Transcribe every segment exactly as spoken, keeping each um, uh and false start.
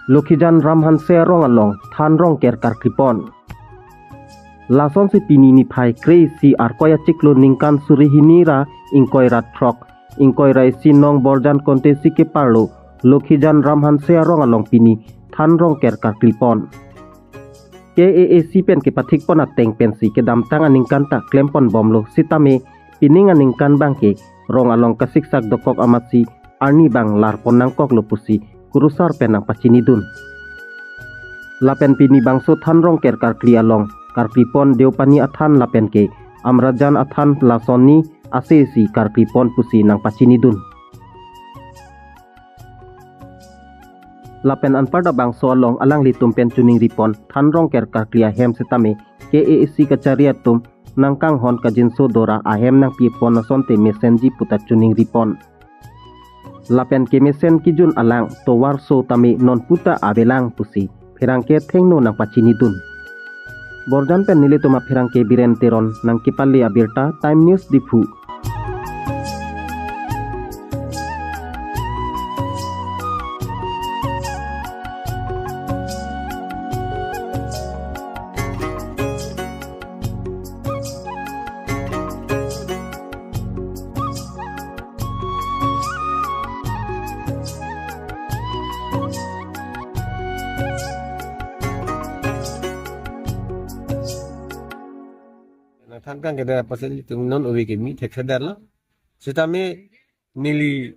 Lokhijan Ram Hanse arong along than rongker karklipon. Lasonsi pini niphai kre-isi Arkoi achiklo ningkan suri hini ra ingkoi ra throk, ingkoi ra isi nong Borjan constituency keparlo Lokhijan Ram Hanse arong along pini than rongker karklipon. K A A C pen kepathikpon ateng pensi kedamtang aningkan ta klempon bomlo sitame pining aningkan abangke rong along kasiksak dokok amatsi arni abang larpon nangkoklo pusi kurusar pen nangpachinidun. Lapen pini bangso than rongker karkli along karklipon Deopani athan lapen ke Amrajan athan lasonni ase isi karklipon pusi nangpachinidun. Lapen anparta bangso along alanglitum pen chiningripon than rongker karkli ahem sitame K A A C kachari atum nangkanghon kajinso dora ahem nangpipon asonte mesenji puta chiningripon. Lapen kemesen kijun alang tovar so tame non puta avelang pusi pherangke thengno nangpachinidun. Borjan pen nelitum apherangke Biren Teron nangkepale abirta Time News Diphu. Nangthan kang keda pasen itum non ove kemi thekthedetlo. Sitame neli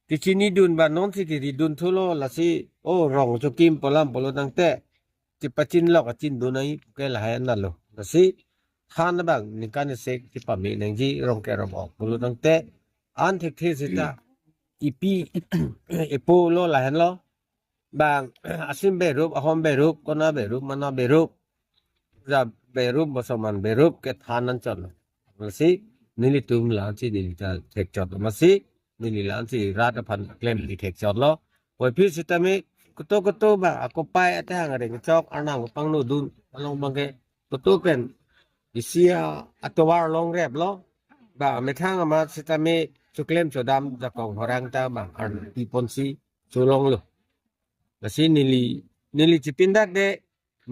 kechinidun ba nonsi keridunthulo lasi o rong chokim polam polo tangte chepachinlok achindun ai puke lahai anlo. Lasi than abang ningkan isi chepame nangji rongker rong-ok polo tangte an thekthe seta ipi ipo lo lahenlo. Bang asim berup, ahom berup, kona berup, mana berup, ja berup, bosoman berup kethan anchotlo. Lasi nelitum la-ansi neli ta thekchot amatsi neli la-ansi rat aphan klempi thekchotlo. Puvoiphit sitame koto koto ba akopai atehang areng chok arnam pangnodun along abangke koto pen isi a atovar longreplo. Ba methang amat sitame choklem chodam jakong horang ta bang arpiponsi cholonglo. Lasi neli neli chipindak de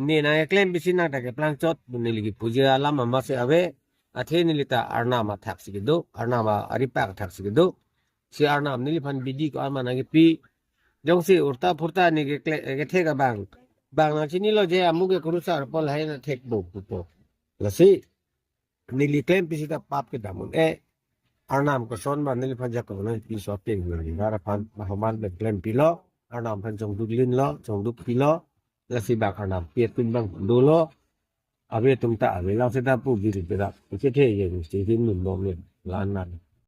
ne nangkeklem pisi nang ta keplang chot neli kipuji alam amatsi ave. Athe neli ta arnam athaksi kedo, arnam aripak athaksi kedo. Si arnam neliphan bidi ko-an ma nangkepi. Jongsi urta phurta ne kekle kethek abang, bang nangchinilo je amu ke kurusar pol hai na thekpo pupo. Lasi neli klem pisi ta pap kedam un-e. Arnam koson ba neliphan jakong nangpi so peng neli dar aphan ahoman pen klempilo. Arnam aphan chongduk linlo, chongduk pilo. Lasi bang arnam pi atum bang dolo. Ave atum ta avelang seta pu biri berak. Isi the ye mesti hin nun bom ye. Lan lan.